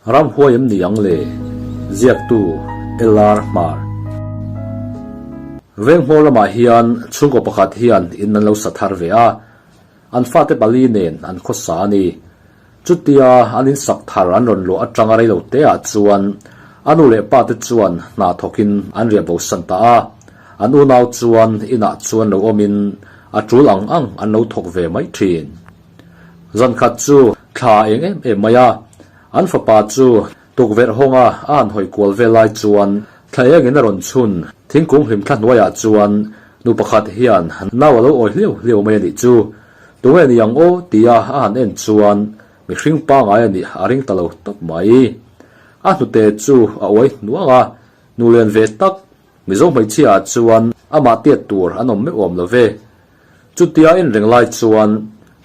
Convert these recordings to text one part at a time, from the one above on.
Ramhuai em ni ang le? Ziaktu, LR Hmar. Venghmawr lamah hian chhungkaw pakhat hian in an lo sa thar ve a, an fate pali nen an khawsa a ni. Chutia an in sak thar an rawn luah atanga reilo te ah chuan a nu leh pa te chuan hna thawkin an riah bosan ta a, an unau chuan inah chuan lo awmin a tul ang ang an lo thawk ve mai thin. Zan khat chu thla eng em em mai a, an fapa chu tukverh hawnga a han hawi kual vel lai chuan thla engin a rawn chhun thingkung hlim thla hnuaiah chuan nu pakhat hian nau a lo awi hliau hliau mai a nih chu. Tunge ni ang aw tia a han en chuan mihring pangai a nih a ring ta lo tawp mai. A hnute chu a uai hnuang a, nu lian ve tak Mizo hmeichhia ah chuan amah tiat tur an awm meuh awm lo ve. Chutia en reng lai chuan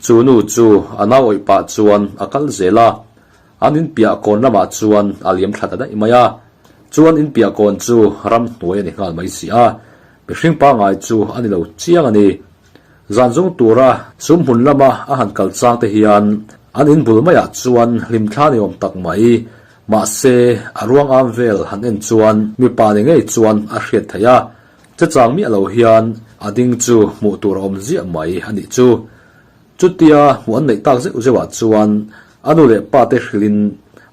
chu nu chu a nau awih pah chuan a kal zel a, an inpiah kawn lamah chuan a liam thla ta daih mai a. Chuan inpiah kawn chu ramhnuai a ni nghal mai si a, mihring pangai chu a ni lo chiang a ni. Zan zung tura sum hmun lama a han kal chang te hian an inbul maiah chuan hlimthla ni awm tak mai, mahse a ruang am vel han en chuan mipa ni ngei chuan a hriat theih a, che chang miah lo hian a ding chu hmuh tur a awm ziah mai a nih chu. Chutia hmuh an neih tak zeuh zeuhah chuan a nu leh pa te hrilhin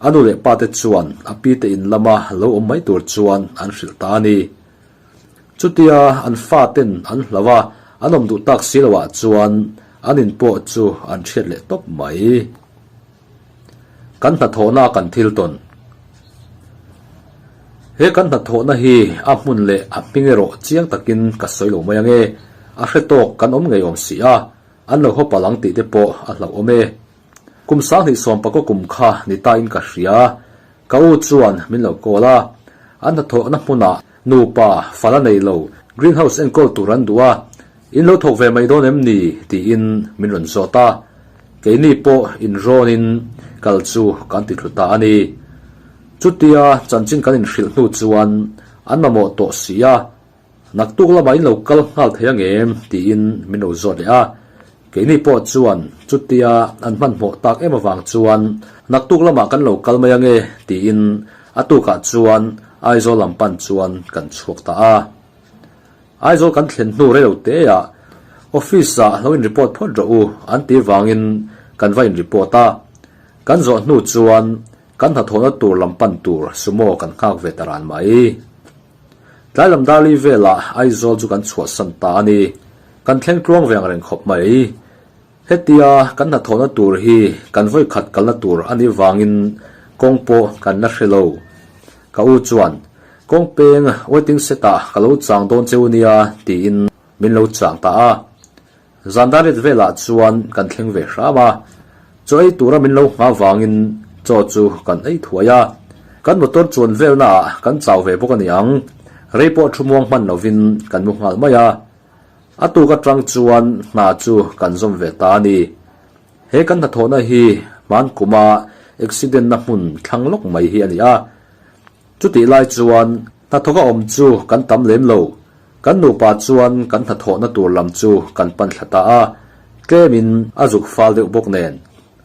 a nu leh pa te chuan a pi te in lama lo awm mai tur chuan an hrilh ta a ni. Chutia an faten an hlau a, an awm duh tak si loah chuan an in pawh chu an hriat leh tawp mai. Kan hnathawhna kan thil tawn. He kan hnathawhna hi a hmun leh a hming erawh chiang takin ka sawi lo mai ange, a hre tawk kan awm ngei awm si a, an lo haw palh ang tih te pawh a hlauh awm e. Kum 2010 pakaw kum kha ni ta in ka hria, Ka u chuan min lo call a, an hnathawhna hmunah nupa fal a nei lo, greenhouse enkawl tur an duh a, in lo thawk ve mai dawn em ni? tiin min rawn zawt a, keini pawh inrawnin kal chu kan ti thlu ta a ni. Chutia chanchin kan inhrilh hnu chuan an mamawh tawh si a, Naktuk lamah in lo kal nghal thei ang em? tiin min lo zawt leh a. Keini pawh chuan chutia an hmanhmawh tak em avang chuan naktuk lamah kan lo kal mai ang e tiin a tukah chuan Aizawl lam pan chuan kan chhuak ta a. Aizawl kan thlen hnu rei lo teah office ah lo in report phawt rawh u an ti vangin kan va in report a. Kan zawh hnu chuan kan hnathawhna tur lam pan tur sumo kan nghak ve ta ran mai. Tlai lam Dali velah Aizawl chu kan chhuahsan ta a ni. Kan thleng tluang ve ang reng khawp mai. Hetia kan hnathawhna tur hi kan vawi khat kalna tur a nih vangin kawng pawh kan la hre lo. Ka u chuan, Kawng peng waiting set-ah ka lo chang dawn cheu nia tiin min lo chang ta a. Zan daret velah chuan kan thleng ve hram a, chaw ei tura min lo nghah vangin chaw chu kan ei thuai a. Kan motor chuan velnaah kan chau ve bawk a ni ang, rei pawh thu muang hman lovin kan mu nghal mai a. A tuk atang chuan hna chu kan zawm ve ta a ni. He kan hnathawhna hi hman kuma accident na hmun thlang lawk mai hi a ni a. Chutih lai chuan hnathawk a awm chu kan tam lem lo. Kan nupa chuan kan hnathawhna tur lam chu kan pan thla ta a, tlemin a zuk fal deuh bawk nen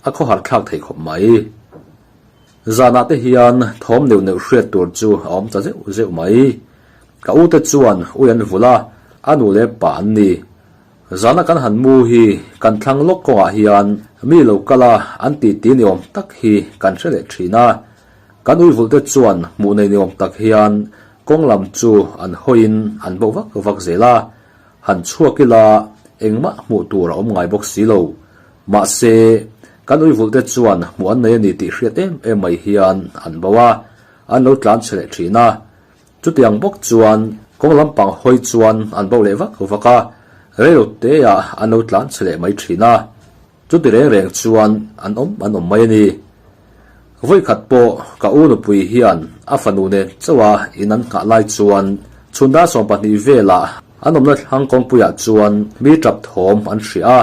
a khawhar thlak thei khawp mai. Zanah te hian thawm neuh neuh hriat tur chu a awm ta zeuh zeuh mai. Ka ute chuan ui an vulh a, a nu leh pa an ni. Zana kan han mu hi kan thlang lawk kawngah hian mi lo kal a an ti ti ni awm tak hi kan hre leh thin a. Kan ui vulh te chuan hmuh nei ni awm tak hian kawng lam chu an hawiin an bo vak vak zel a, han chhuak ila engmah hmuh tur a awm ngai bawk si lo. Mahse, kan ui vulh te chuan hmuh an nei a ni tih hriat em em mai hian an bo a, an lo tlan chhe leh thin a. Chutiang bawk chuan kawng lampang hawi chuan an bo leh vak vak a, reilo teah an lo tlan chhe leh mai thin a. Chuti reng reng chuan an awm an awm mai a ni. Vawikhat pawh ka u nupui hian a fanu nen chauh a in an nghah lai chuan chhun dar 12 velah an awmna thlang kawngpuiah chuan mi tap thawm an hria a.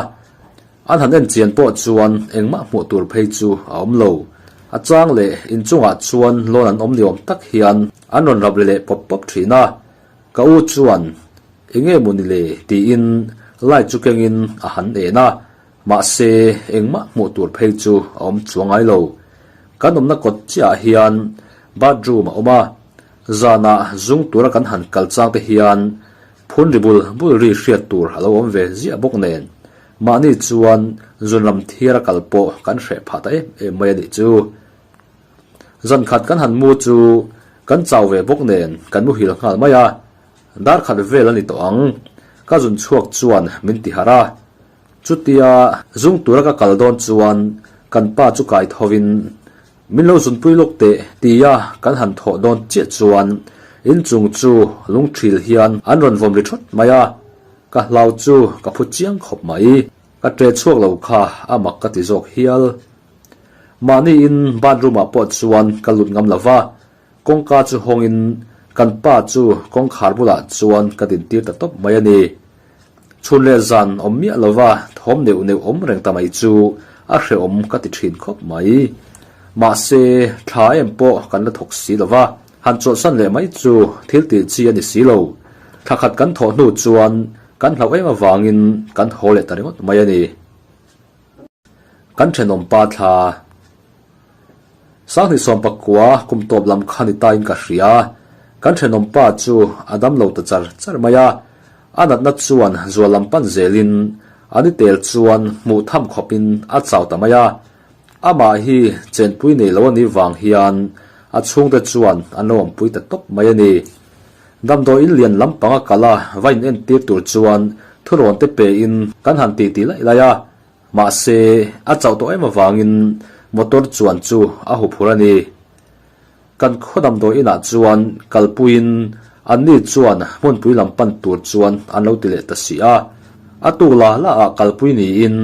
An han en chian pawh chuan engmah hmuh tur phei chu a awm lo. A chang leh inchungah chuan lawn an awm ni awm tak hian an rawn rap ri leh pawp pawp thin a. Ka u chuan, Enge maw ni le? tiin light chu kengin a han en a, mahse engmah hmuh tur phei chu a awm chuang ngai lo. Kan awmna kawt chiahah hian bathroom a awm a, zanah zung tura kan han kal chang te hian phun ri bul bul ri hriat tur a lo awm ve ziah bawk nen, mahni chuan zunram thiar a kal pawh kan hreh phah ta em em mai a nih chu. Zan khat kan han mu chu kan chau ve bawk nen kan muhil nghal mai a, dar khat vel a ni tawh ang, ka zun chhuak chuan min ti harh a. Chutia zung tura ka kal dawn chuan kan pa chu kai thovin min lo zunpui lawk teh tia kan han thawh dawn chiah chuan inchung chu lungthil hian an rawn vawm ri thawt mai a, ka hlau chu ka phu chiang khawp mai. Ka ṭe chhuak lo kha a mak ka ti zawk hial. Mahniin bathroom ah pawh chuan ka lut ngam lo va, kawngka chu hawngin kan pa chu kawngkhar bulah chuan ka dintir ta tawp mai a ni. Chhun leh zan awm miah lo va thawm neuh neuh awm reng ta mai chu a hrehawm ka ti thin khawp mai. Mahse, thla em pawh kan la thawk si lo va, han chawlhsan leh mai chu thil tih chi a ni si lo. Thla khat kan thawh hnu chuan kan hlauh em avangin kan haw leh ta ringawt mai a ni. Kan thenawm pa thla Sanghnih sawmpakua kum tawp lam kha ni tain ka hria. Kan thenawm pa chu a dam lo ta char char mai a. A natna chuan zual lam pan zelin a ni tel chuan hmuh tham khawpin a chau ta mai a. Amah hi chenpui nei lo a nih vang hian a chhungte chuan an lo awmpui ta tawp mai a ni. Damdawi in lian lampang a kal a va in entir tur chuan thurawn te pe in kan han ti ti laih laih a, mahse a chauh tawh em avangin motor chuan chu a huphur a ni. Kan khaw damdawi inah chuan kalpuiin anni chuan hmunpui lam pan tur chuan an lo ti leh ta si a, a tuk la la ah kalpui niin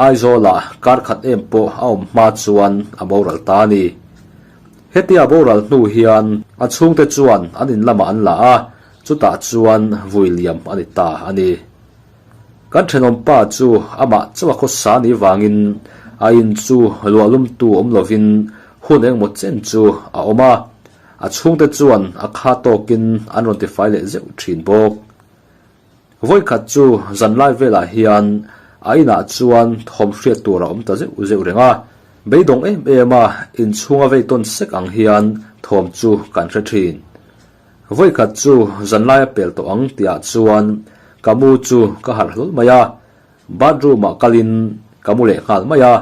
Aizawlah kar khat em pawh a awm hma chuan a boral ta a ni. Hetia boral hnu hian a chhungte chuan an in lamah an la a, chutah chuan vui liam a ni ta a ni. Kan thenawm pa chu amah chauh a khawsa ni vangin a in chu luah lumtu awm lovin hun engmaw chen chu a awm a, a chhungte chuan a kha tawkin an rawn tifai leh zeuh thin bawk. Vawikhat chu zanlai velah hian a inah chuan thawm hriat tur a awm ta zeuh zeuh reng a, beidawng em em a inchhunga vei tawn sek ang hian thawm chu kan hre thin. Vawikhat chu zanlai a pel tawh ang tihah chuan ka mu chu ka harh hlawl mai a, bathroom ah kalin ka mu leh nghal mai a.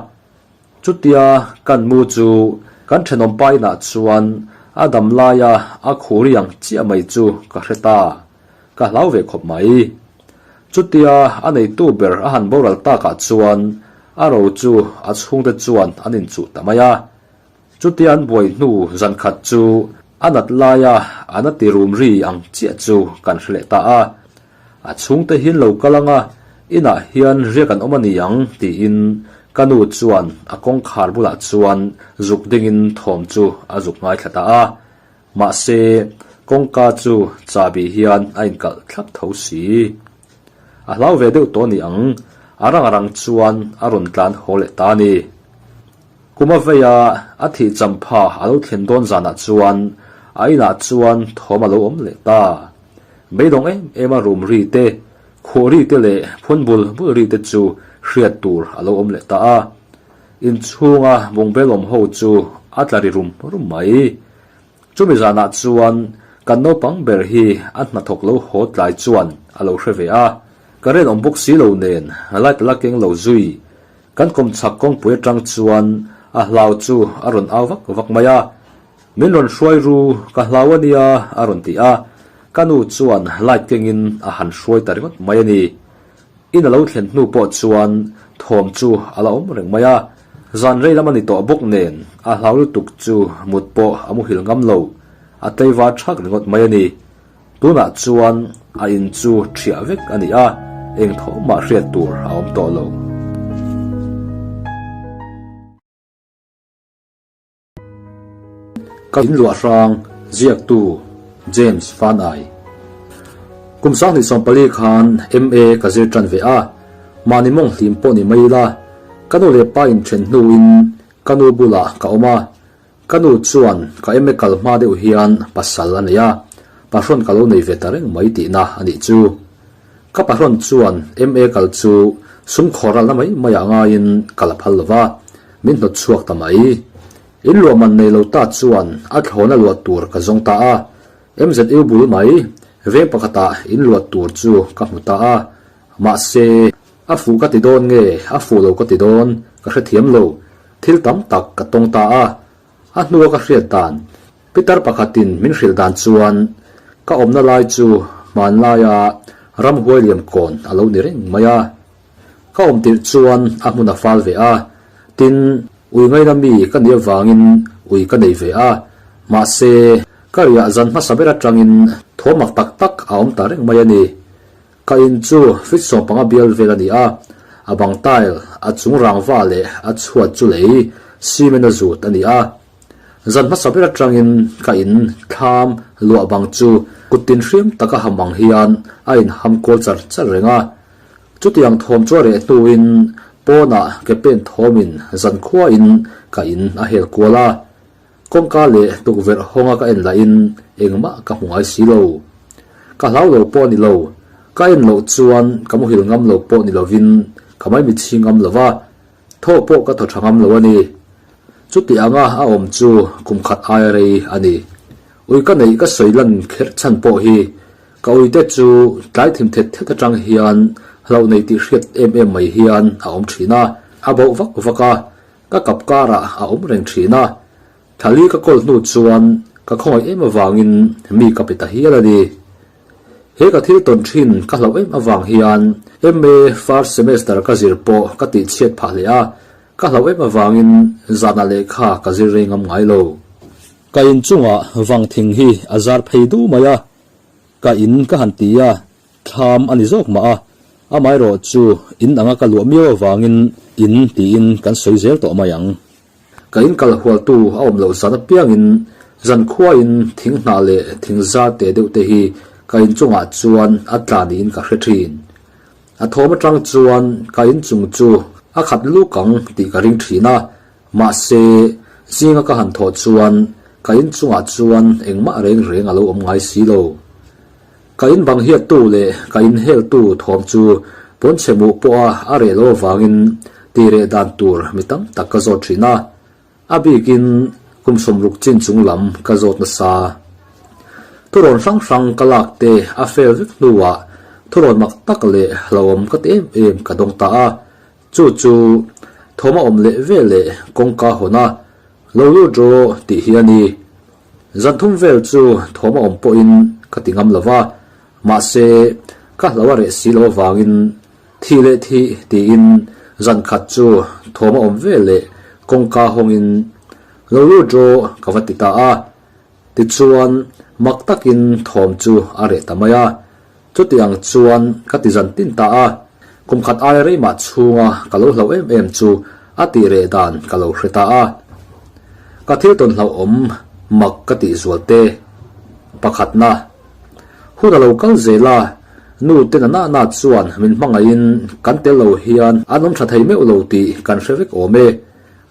Chutia kan mu chu kan thenawm pa inah chuan a dam laia a khur iang chiah mai chu ka hre ta. Ka hlau ve khawp mai. Chutia a neitu ber a han boral takah chuan a ro chu a chhungte chuan an inchuh ta mai a. Chutia an buai hnu zan khat chu a nat laia a na ti rum ri ang chiah chu kan hre leh ta a. A chhungte hian lo kal anga inah hian riak an awm a ni ang tiin ka nu chuan a kawngkhar bulah chuan zuk dingin thawm chu a zuk ngaithla ta a. Mahse, kawngka chu chahbi hian a inkalh thlap tho si. A hlau ve deuh tawh ni ang, a rang rang chuan a rawn tlan haw leh ta a ni. Kum a vei a, a thih champha a lo thlen dawn zanah chuan a inah chuan thawm a lo awm leh ta. Beidawng em em a rum ri te, khuh ri te leh phun bul bul ri te chu hriat tur a lo awm leh ta a. Inchhunga bungbel awm ho chu a tla ri rum rum mai. Chumi zanah chuan kan naupang ber hi a hnathawk lo haw tlai chuan a lo hre ve a, ka rinawm bawk si lo nen light a la keng lo zui. Kan kawmchhak kawngpui atang chuan a hlau chu a rawn au vak vak mai a, Min rawn hruai ru, ka hlau a nia a rawn ti a, ka nu chuan light kengin a han hruai ta ringawt mai a ni. In a lo thlen hnu pawh chuan thawm chu a la awm reng mai a, zan rei lam a ni tawh bawk nen a hlau lutuk chu mut pawh a muhil ngam lo, a tleivar thak ringawt mai a ni. Tunah chuan a in chu thiah vek a ni a, eng thawmah hriat tur a awm tawh lo. Ka in luah hrang ziaktu James Van Ai. Kum 2014 khan MA ka zir tan ve a, mahni mawng hlim pawh ni mai ila, ka nu leh pa in then hnuin ka nu bulah ka awm a, ka nu chuan ka MA kal hma deuh hian pasal a nei a, pahrawn ka lo nei ve ta reng mai tihna a nih chu. Ka pahrawn chuan MA kal chu sum khawralna mai maiah ngaiin ka la phal lo va, min hnawt chhuak ta mai. In luah man nei lo ta chuan a thlawna luah tur ka zawng ta a. MZU bul mai veng pakhatah in luah tur chu ka hmu ta a. Mahse, a fuh ka ti dawn nge a fuh lo ka ti dawn ka hrethiam lo. Thil tam tak ka tawng ta a. A hnua ka hriat dan, Pitar pakhatin min hrilh dan chuan ka awmna lai chu hmanlaia ramhuai liam kawn a lo ni reng mai a. Ka awm tirh chuan a hmun a fal ve a, tin, ui ngaina mi ka nih avangin ui ka nei ve a, mahse, ka riah zan hmasa ber atangin thawm mak tak tak a awm ta reng mai a ni. Ka in chu feet 15 bial vel a ni a, a bang tile, a chung rangva leh a chhuat chu lei cement a zut a ni a. Zan hmasa ber atangin ka in thlam luah bang chu kut tin hriam taka ham ang hian a in ham kual char char reng a. Chutiang thawm chu a reh hnuin pawnah ke pen thawmin zan khuain ka in a hel kual a. Kawngka leh tukverh hawnga ka en lahin engmah ka hmu ngai si lo. Ka hlau lo pawh a ni lo. Ka en loh chuan ka muhil ngam lo pawh ni lovin ka maimichhi ngam lo va, thaw pawh ka thaw tha ngam lo a ni. Chuti anga a awm chu kum khat aia rei a ni. Ui ka neih ka sawi lan kherh chhan pawh hi ka uite chu tlai thim thet thet atang hian hlauh nei tih hriat em em mai hian a awm thin a, a bauh vak vak a, Ka kap karah a awm reng thin a, Thali ka kawl hnu chuan ka khawngaih em avangin mi ka pe ta hial a ni. He ka thil tawn thin ka hlauh em avang hian MA first semester ka zir pawh ka tih chhiat phah hle a, ka hlauh em avangin zanah lehkha ka zir rei ngam ngai lo. Ka inchungah vang thing hi a zar phei duh mai a, ka in ka han ti a, Thlam a ni zawk mah a, amaherawh chu in anga ka luah miau avangin in tiin kan sawi zel tawh mai ang. Ka in kal hualtu a awm loh zan apiangin zankhuain thing hnah leh thing zar teh deuh te hi ka in chungah chuan a tla niin ka hre thin. A thawm atang chuan ka in chung chu a khat luk ang tih ka ring thin a, mahse zinga ka han thawh chuan ka in chungah chuan engmah reng reng a lo awm ngai si lo. Ka in bang hiattu leh ka in heltu thawm chu pawnchhe muh pawha a reh lo avangin tih reh dan tur mi tam tak ka zawt thin a, a bikin kum 60 chin chung lam ka zawt nasa. Thurawn hrang hrang ka lak te a fel vek hnuah thurawn mak tak leh hlauhawm ka ti em em ka dawng ta a, chu chu thawm a awm leh veleh kawngka hawn a, lo lut rawh tih hi a ni. Zan thum vel chu thawm a awm pawhin ka ti ngam lo va, mahse ka hlo a reh si lo avangin thih leh thih tiin zan khat chu thawm a awm vel leh kawngka hawngin lo lut rawh ka va ti ta a. Tichuan mak takin thawm chu a reh ta mai a, chutiang chuan ka ti zan tin ta a, kum khat aia rei mah chhunga ka lo hlauh em em chu a tih reh dan ka lo hre ta a. Ka thil tawn hlauhawm mak ka tih zual te. Pakhatna, hun a lo kal zel a, nu te na na chuan min hmangaihin kan tel lo hian an awm tha thei meuh lo tih kan hre vek awm e.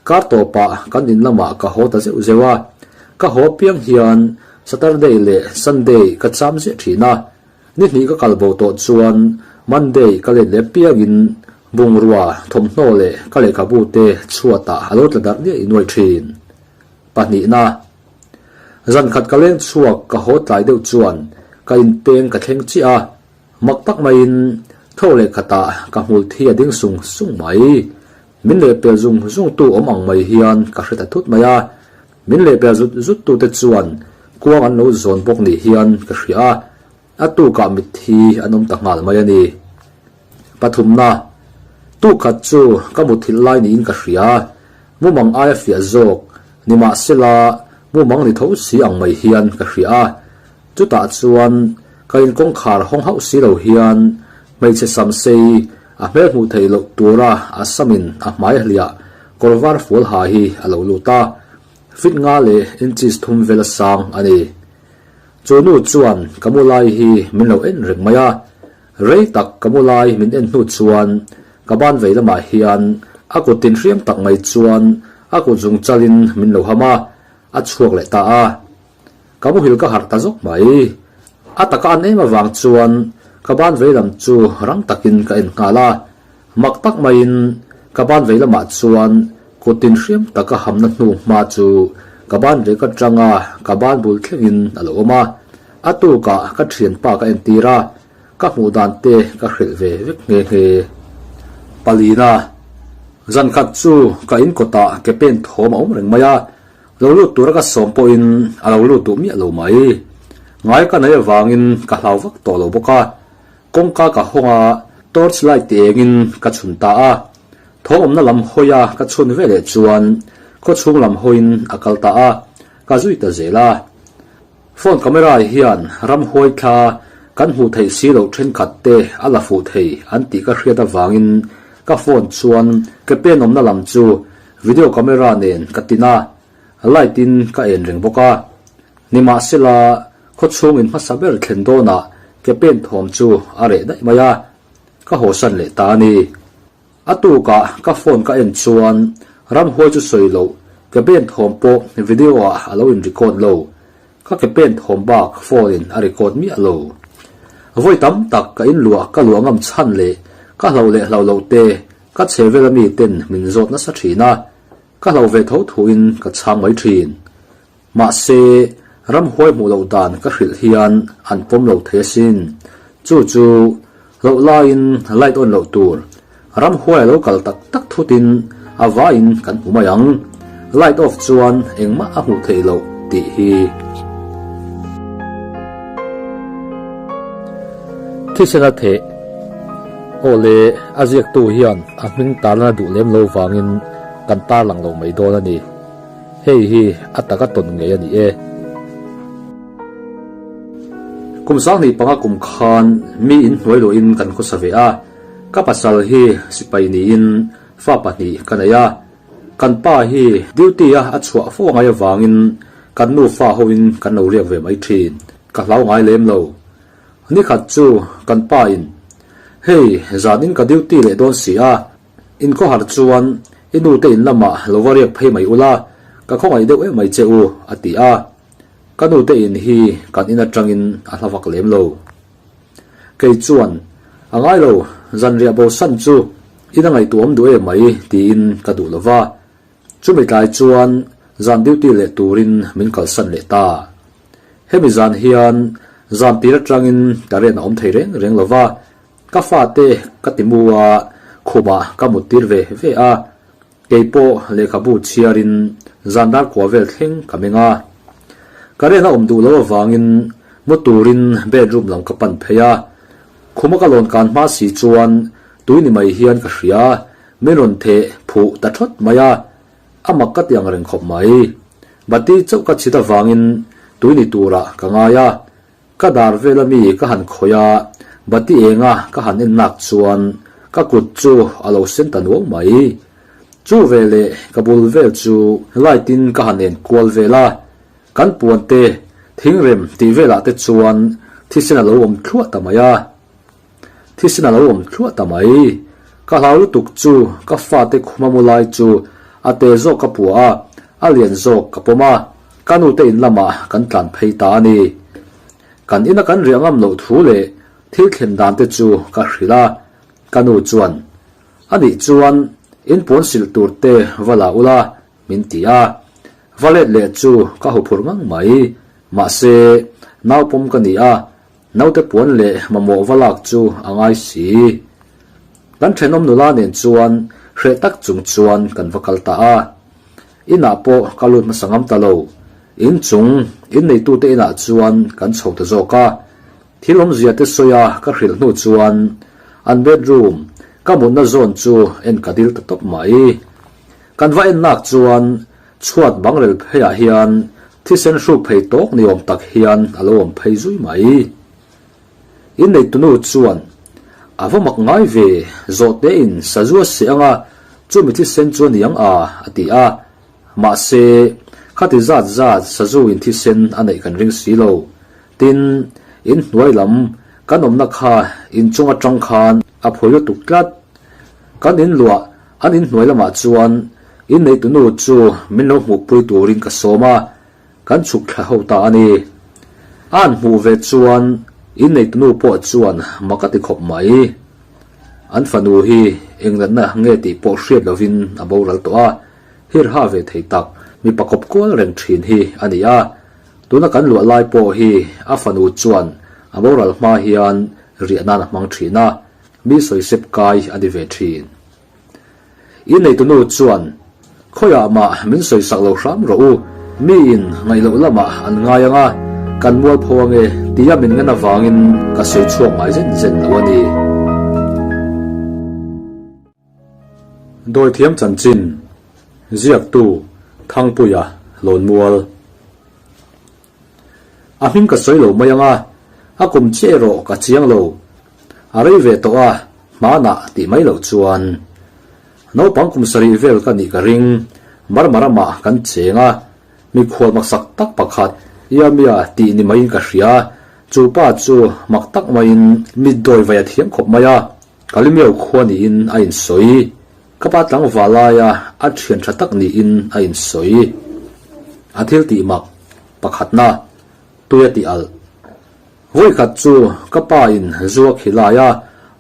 Kar tawpah kan in lamah ka haw ta zeuh zeuh a, ka haw piang hian Saturday leh Sunday ka cham ziah thin a, Ni hnih ka kal bo tawh chuan Monday ka let leh piangin bungrua, thawmhnaw leh ka lehkhabu te chhuatah a lo tla darh niaih nuaih thin. Pahnihna, Zan khat ka leng chhuak ka haw tlai deuh chuan ka inpeng ka thleng chiah a, mak tak maiin tho leh khatah ka hmul thi a ding sung sung mai. Min lehpel zung zungtu awm ang mai hian ka hre ta thut mai a, min lehpel zut zuttute chuan kuang an lo zawn bawk ni hian ka hria a, a tukah mitthi an awm ta nghal mai a ni. Pathumna, Tuk khat chu ka muthilh lai niin ka hria, mumang aia fiah zawk, nimahsela mumang ni tho si ang mai hian ka hria a, Chutah chuan ka in kawngkhar hawng hauh si lo hian hmeichhe sam sei a hmel hmuh theih loh tura a samin a hmai hliah kawr var fual ha hi a lo lut a, fit nga leh inches thum vel a sang a ni. Chu nu chuan ka mu lai hi min lo en reng mai a, rei tak ka mu lai min en hnu chuan ka ban vei lamah hian a kut tinhriam tak mai chuan a kut zung chalin min lo ham a, a chhuak leh ta a. Ka muhil ka harh ta zawk mai. A taka an em avang chuan ka ban vei lam chu rang takin ka en nghal a. Mak tak maiin ka ban vei lamah chuan. Kut inhriam taka hamna hnu hma chu ka ban rek atanga ka ban bul thlengin a lo awm a. A tukah ka thianpa ka entir a, ka hmuh dan te ka hrilh ve vek nghe nghe. Palina, Zan khat chu ka in kawtah ke pen thawm a awm reng mai a, lo lut tura ka sawm pawhin a lo lut duh miah lo mai. Ngai ka nei avangin ka hlau vak tawh lo bawk a, kawngka ka hawng a, torch light ti engin ka chhun ta a. Thawm awmna lam hawi a ka chhun ve leh chuan khawchhung lam hawiin a kal ta a, ka zui ta zel a. Phone camera hian ramhuai thla kan hmuh theih si loh thenkhat te a la fuh thei an tih ka hriat avangin ka phone chuan ke pen awmna lam chu video camera nen ka tin a, light in ka en reng bawk a. Nimahsela khawchhung in hmasa ber thlen dawnah ke pen thawm chu a reh daih mai a, ka hawsan leh ta a ni. A tukah ka phone ka en chuan ramhuai chu sawi loh ke pen thawm pawh video ah a lo in record lo. Ka ke pen thawm bak phone in a record miah lo. Vawi tam tak ka in luah ka luah ngam chhan leh ka hloh leh hloh loh te ka chhe vel ami ten min zawt nasa thin a, ka hloh ve tho thu in ka chhang mai thin. Mahse, ramhuai hmuh loh dan ka hrilh hian an pawm lo thei asin. Chu chu loh laiin light on loh tur. Ramhuai a lo kal tak tak thutin a vaiin kan hmu mai ang. Light off chuan engmah a hmuh theih loh tih hi. Thisen a theh. Aw le, a ziaktu hian a hming tarlana duh lem lo vangin kan tarlang lo mai dawn a ni. Hei hi a taka tawn ngei a ni e. Kum 15 kum khan mi in hnuai luahin kan khawsa ve a, ka pasal hi sipai niin fa pahnih ka nei a. Kan pa hi duty a a chhuah fo angai avangin kan nufa hoin kan lo riak ve mai thin, ka hlau ngai lem lo. Nikhat chu kan pa in, Hei zanin ka duty leh dawn si a, Inkhawhar chuan i nute in lamah lo va riak phei mai ula, ka khawngaih deuh em mai che u, a ti a. Ka nute in hi kan in atangin a hla vak lem lo. Kei chuan, A ngai lo, zanriah bosan chu in a ngaihtuahawm duh em mai, tiin ka duh lo va. Chumi tlai chuan zan duty leh turin min kalsan leh ta. Hemi zan hian zan tir atangin ka rian a awm thei reng reng lo va, Ka fate ka ti mu a, khumah ka mut tir ve ve a, kei pawh lehkhabu chhiarin zan dar kua vel thleng ka meng a. Ka rian a awm duh lo avangin mu turin bedroom lam ka pan phei a, khuma ka lawn kan hma si chuan tui ni mai hian ka hria, min rawn theh phuh ta thawt mai a, a mak ka ti ang reng khawp mai. Bati chauh ka chhit avangin tui ni turah ka ngai a, Ka dar vela mi ka han khawih a, bati enga ka han en nak chuan ka kut chu a lo sen ta nuau mai. Chu veleh ka bul vel chu light in ka han en kual vel a, kan puan te, thingrem tih velah te chuan thisen a lo awm thluah ta mai a. Thisen a lo awm thluah ta mai. Ka hlau lutuk chu ka fate khuma mu lai chu a te zawk ka pua a, a lian zawk ka pawm a, ka nute in lamah kan tlan phei ta a ni. Kan ina kan riah ngam loh thu leh thil thlen dan te chu ka hrilh a, ka nu chuan, A nih chuan in puan silh tur te va la ula, min ti a. Va let leh chu ka huphurh ngang mai. Mahse, nau pawm ka ni a, Naute puan leh mamawh va lak chu a ngai si. Kan thenawm nula nen chuan hreh tak chung chuan kan va kal ta a. Inah pawh ka lut hmasa ngam ta lo. Inchung, inneitute inah chuan kan chho ta zawk a. Thil awmzia te sawi a ka hrilh hnu chuan an bedroom, ka mutna zawn chu en ka dil ta tawp mai. Kan va en nak chuan Chhuat bangrel pheiah hian thisen hruk phei tawk ni awm tak hian a lo awm phei zui mai. Inneitunu chuan, A va mak ngai ve, zawhtein sazu a seh anga chumi thisen chu a ni ang a, a ti a. Mahse, khati zat zat sazuin thisen a neih kan ring si lo. Tin, in hnuai lam kan awmna kha inchung atang khan a phawi lutuk tlat. Kan inluah an inhnuai lamah chuan Inneitunu chu min lo hmuhpui turin ka sawm a, kan chhuk thla ho ta a ni. A han hmuh ve chuan inneitunu pawh chuan mak a ti khawp mai. An fanu hi eng natna nge tih pawh hriat lovin a boral tawh a. Hirha ve thei tak, mipa kawp kual reng thin hi a ni a. Tuna kan luah lai pawh hi a fanu chuan a boral hma hian riah nan a hmang thin a, mi sawisep kai a ni ve thin. I neitunu chuan, Khawiah mah min sawisak lo hram rawh u, miin ngaih loh lamah an ngai ang a, kan mualpho ange tia min ngen avangin ka sawi chhuak ngai zen zen lo a ni. Dawithiam chanchin, Ziaktu, Thangpuia, Lawnmual. A hming ka sawi lo mai ang a, a kum chiah erawh ka chiang lo. A rei ve tawh a, hmanah tih mai loh chuan. Naupang kum sarih vel ka nih ka ring, Burma ramah kan cheng a, mikhual maksak tak pakhat Iamia tih ni maiin ka hria, chu pa chu mak tak maiin mit dawi vai a thiam khawp mai a, Kalimio khua niin a insawi. Ka pa tlangval laia a thian tha tak niin a insawi. A thil tih mak pakhatna tui a tih alh. Vawikhat chu ka pa in zu a khi lai a,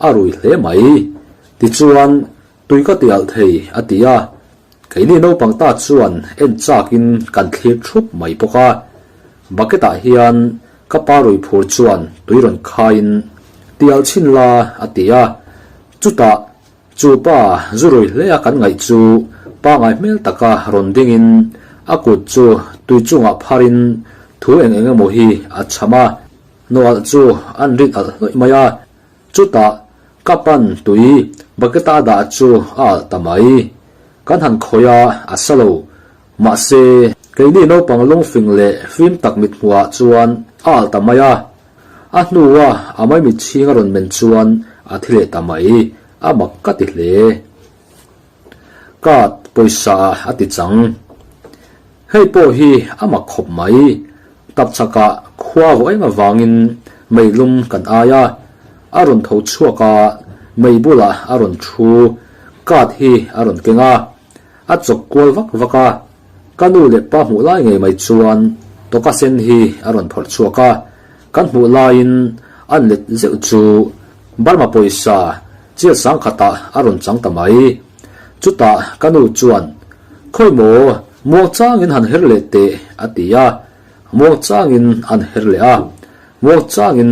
a rui hle mai. Tichuan, tui ka ti alh thei a ti a. Keini naupang ta chuan en chakin kan thlir thup mai bawk a. Bucket ah hian ka pa rui phur chuan tui rawn khaiin ti alh chhin la a ti a. Chutah Chu pa zu rui hle a kan ngaih chu pangai hmel taka rawn dingin a kut chu tui chungah pharin thu eng eng emaw hi a chham a, nawalh chu an rin alh hlawih mai a, chutah ka pan tui bucket a dah chu a alh ta mai. Kan han khawih a, a sa lo. Mahse, keini naupang lungfing leh fim tak mithmuhah chuan a alh ta mai a, A hnua a maimit chhing a rawn men chuan a thi leh ta mai, a mak ka ti hle. Card pawisa ah a ti chang. Hei pawh hi a mak khawp mai, tapchhakah khua vawh eng avangin meilum kan ai a, a rawn tho chhuak a, mei bulah a rawn thu, card hi a rawn keng a, a chawk kual vak vak a. Ka nu leh pa hmuh lai ngei mai chuan tawka sen hi a rawn phawrh chhuak a, kan hmuh laiin an let zeuh chu Burma pawisa chiat sangkhatah a rawn chang ta mai. Chutah ka nu chuan, Khawi maw, muang changin han her leh teh a ti a, muang changin an her leh a, muang changin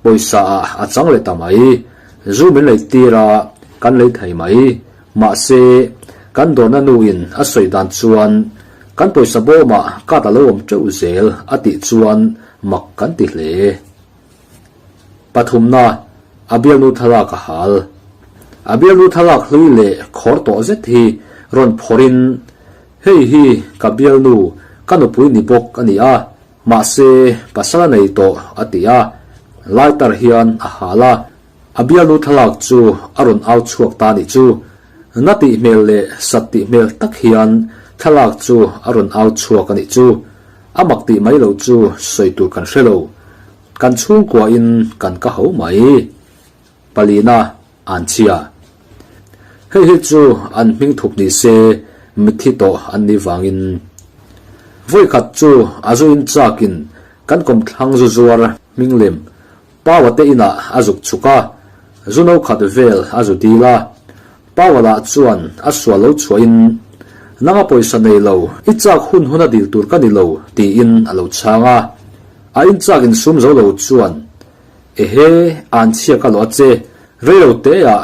pawisa ah a chang leh ta mai. Zu min lei tir a, kan lei thei mai. Mahse, kan dawrna nuin a sawi dan chuan kan pawisa bawmah card a lo awm teuh zel a tih chuan mak kan ti hle. Pathumna, a bialnu thlalak a hal. A bialnu thlalak hlui leh khawr tawh zet hi rawn phawrhin, Hei hi ka bialnu, ka nupui ni bawk a ni a, mahse pasal a nei tawh a ti a, lighter hian a hal a. A bialnu thlalak chu a rawn au chhuak ta nih chu. Na tih hmel leh sat tih hmel tak hian thlalak chu a rawn au chhuak a nih chu. A mak tih mai loh chu sawi tur kan hre lo. Kan chhungkuain kan ka ho mai. Palina an chhia. Hei hi chu an hming thup ni se mitthi tawh an nih vangin. Vawikhat chu a zu in chakin kan kawmthlang zu zuar hming lem Paua te inah a zuk chhuk a, zu no khat vel a zu dil a. Paua lah chuan a sual lo chhuahin, Nanga pawisa nei lo, i chak hun hun a dil tur ka ni lo, tiin a lo chhang a. A inchak insum zo lo chuan, Ehe, an chhia ka lo a che, rei lo teah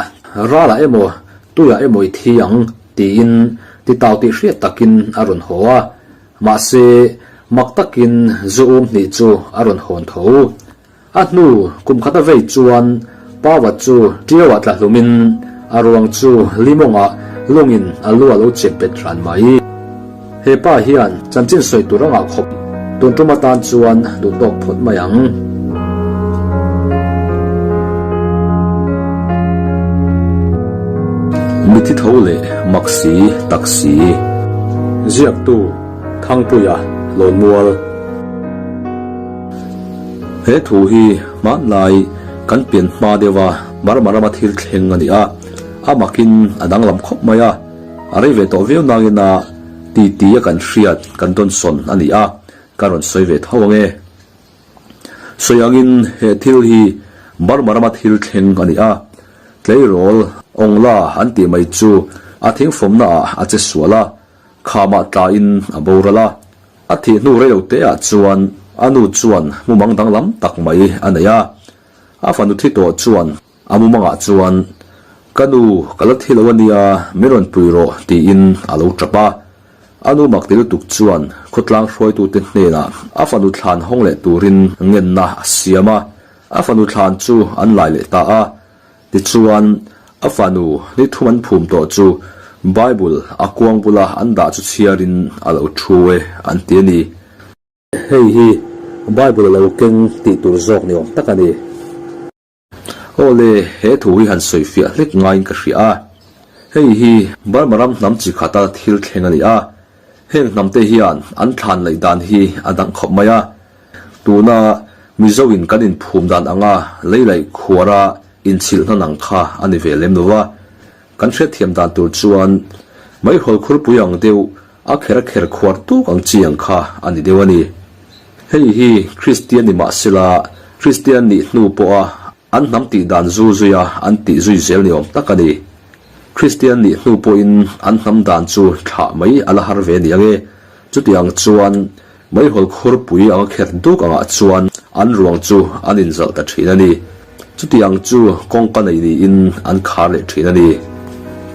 ralah emaw tuiah emaw i thi ang, tiin titau tih hriat takin a rawn haw a. Mahse, mak takin zu um hnih chu a rawn hawn tho. A hnu kum khat a vei chuan Paua chu Ṭiauah tla hlumin a ruang chu Limawngah lungin a lu a lo chep bet ran mai. He pa hian chanchin sawi tur a ngah khawp tun tum atan chuan duh tawk phawt mai ang. Mithi tho leh mak si tak si. Ziaktu Thangpuia Lawnmual. He thu hi hmanlai kan pian hma deuha Burma rama thil thleng a ni a, a makin a danglam khawp mai a, a rei ve tawh viau nangin a titi a kan hriat kan dawnsawn a ni a, ka rawn sawi ve tho ang e. Sawi angin he thil hi Burma rama thil thleng a ni a, tleirawl Ongla an tih mai chu a thingfawmna ah a che sual a. Khamah tlain a boral a. A thih hnu rei lo te ah chuan a nu chuan mumang danglam tak mai a nei a. A fanu thi tawh chuan a mumangah chuan, Ka nu, ka la thi lo a nia, min rawn pui rawh, tiin a lo tap a. A nu mak ti lutuk chuan khawtlang hruaitute hnenah a fanu thlan hawng leh turin ngenna a siam a. A fanu thlan chu an lai leh ta a. Tichuan, a fanu ni thum an phum tawh chu Bible a kuang bula an dah chu chhiarin a lo thu e an ti a ni. Hei hi Bible a lo keng tih tur zawk ni awm tak a ni. Aw le, he thu hi han sawi fiah hlek ngaiin ka hria a. Hei hi Burma ram hnam chi khata thil thleng a ni a. Heng hnamte hian an thlan laih dan hi a dang khawp mai a. Tuna Mizo in kan inphum dan anga lei laih khuara inchhilh hnan ang kha a ni ve lem lo va. Kan hriatthiam dan tur chuan meihawl khurpui ang deuh A kher a kher khuar tuk ang chi ang kha a ni deuh a ni. Hei hi Kristian ni mah sela, Kristian nih hnu pawha an hnam tih dan zu zuia an tih zui zel ni awm tak a ni. Kristian nih hnu pawhin an hnam dan chu thlah mai a la har ve ni ang e. Chutiang chuan Meihawl khurpui anga kher duk angah chuan an ruang chu an inzalh ta thin a ni. Chutiang chu kawngka nei niin an khar leh thin a ni.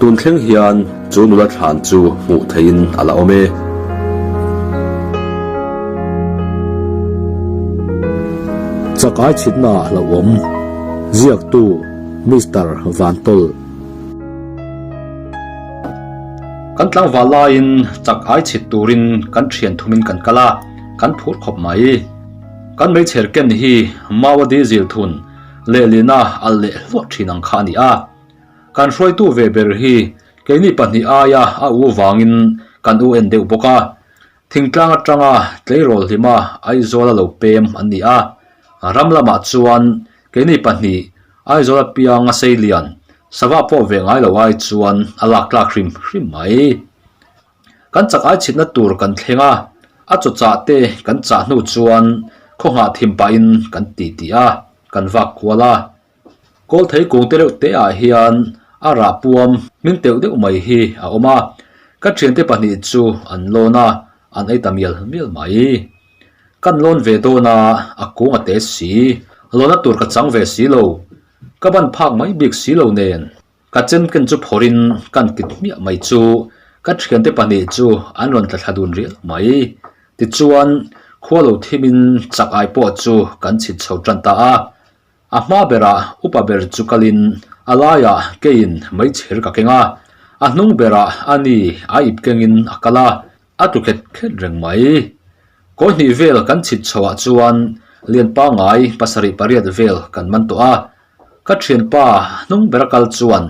Tun thleng hian chu nula thlan chu hmuh theihin a la awm e. Chakai chhitna ah hlauhawm, ziaktu Mister Vantawl. Kan tlangval laiin chak ai chhit turin kan thian thumin kan kal a, kan phur khawp mai. Kan meichher ken hi Maua diesel thun lehlina alh leh hluah thin ang kha a ni a. Kan hruaitu ve ber hi keini pahnih aia a u vangin kan u en deuh bawk a. Thingtlang atanga tleirawl hlima Aizawla lo pem an ni a, ram lamah chuan keini pahnih Aizawla pianga sei lian sava pawh ve ngai lo ai chuan a lak tlak hrim hrim mai. Kan chak ai chhitna tur kan thleng a, a chaw chah te kan chah hnu chuan khawngah thim pahin kan ti ti a, kan vak kual a. Kawlthei kung te reuh te ah hian a rah puam hming teuh deuh mai hi a awm a, ka thiante pahnih chu an lawn a, an ei ta mial mial mai. Kan lawn ve dawn a, a kung a te si, lawna tur ka chang ve si lo, ka ban phak mai bik si lo nen, ka chem ken chu phawrhin kan kit hmiah mai chu ka thiante pahnih chu an rawn tla thla dun rial mai. Tichuan, khua lo thimin chak ai pawh chu kan chhit chho tan ta a. A hma berah upa ber chu kalin a laiah keiin meichher ka keng a, a hnung berah a ni a ip kengin a kal a, a tlu khet khet reng mai. Kawi hnih vel kan chhit chhoah chuan lian pangngai pasarih pariat vel kan man tawh a, ka thianpa hnung bera kal chuan,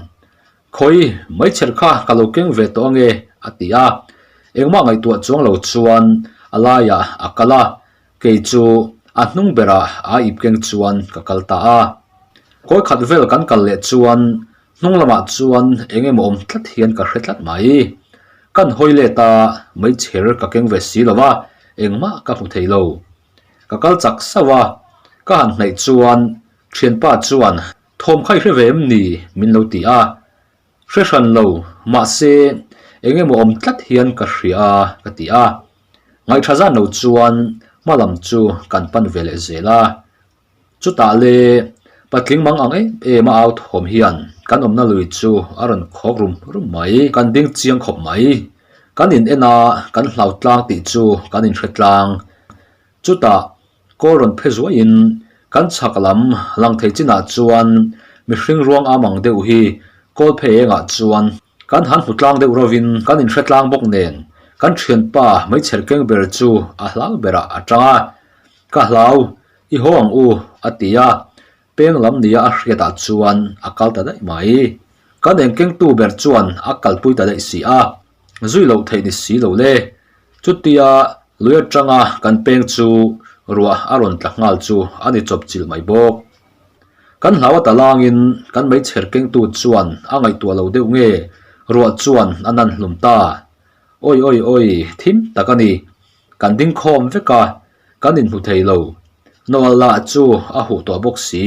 Khawi, meichher kha ka lo keng ve tawh ange a ti a, engmah ngaihtuah chuang lo chuan a laiah a kal a, Kei chu a hnung berah a ip keng chuan ka kal ta a. Kawi khat vel kan kal leh chuan hnung lamah chuan eng emaw awm tlat hian ka hre tlat mai. Kan hawi let a, meichher ka keng ve si lo va, engmah ka hmu thei lo. Ka kal chak sauh a, ka han hnaih chuan thianpa chuan thawm kha i hre ve em ni min lo ti a. Hre hran lo, mahse eng emaw awm tlat hian ka hria a ka ti a. Ngaihṭha zan lo chuan hma lam chu kan pan ve leh zel a. Chutah le patling mang ang em em a au thawm hian kan awmna lui chu a rawn khawk rum rum mai. Kan ding chiang khawp mai. Kan in en a, kan hlau tlang tih chu kan inhre tlang. Chutah kawl rawn phe zuaiin kan chhak lam lang thei chinah chuan mihring ruang am ang deuh hi kawl phe engah chuan kan han hmu tlang deuh rovin kan inhre tlang bawk nen kan thianpa meichher keng ber chu a hlau berah a tang a, Ka hlau, i haw ang u a ti a, peng lam nia a hriatah chuan a kal ta daih mai. Kan engkengtu ber chuan a kalpui ta daih si a, zui loh theih ni si lo le. Chutia lui atanga kan peng chu ruah a rawn tla nghal chu a ni chawp chilh mai bawk. Kan hlau a ta langin kan meichher kengtu chuan a ngaihtuah lo deuh nge ruah chuan a nan hlum ta. Awi awi awi thim tak a ni. Kan ding khawm vek a, kan inhmu thei lo. Nawlh lah chu a huh tawh bawk si.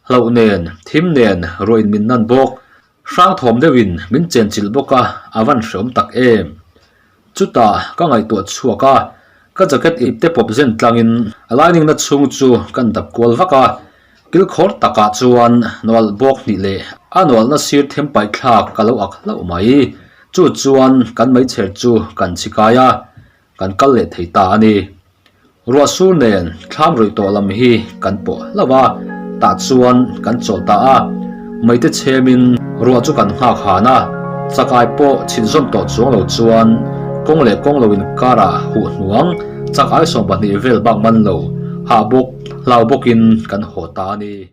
Hlauh nen, thim nen ruah in min nan bawk. Hrang thawm deuhin min chen chilh bawk a, a van hreawm tak em. Chutah ka ngaihtuah chhuak a, ka jacket ip te pawp zen tlangin a lining na chhung chu kan dap kual vak a, kilkhawr takah chuan nawalh bawk hnih leh a nawalhna sir them paih thlak ka lo ak hlauh mai. Chu chuan kan meichher chu kan chhi kai a, kan kal leh thei ta a ni. Ruah sur nen thlam ruih tawh lam hi kan pawh hlauh a, tah chuan kan chawl ta a. Meite chhemin ruah chu kan nghak han a, chakai pawh chhinzawm tawh chuang lo chuan kawng leh kawng lo inkarah huh hnuang chakai 12 vel bak man lo, hah bawk, hlau bawkin kan haw ta a ni.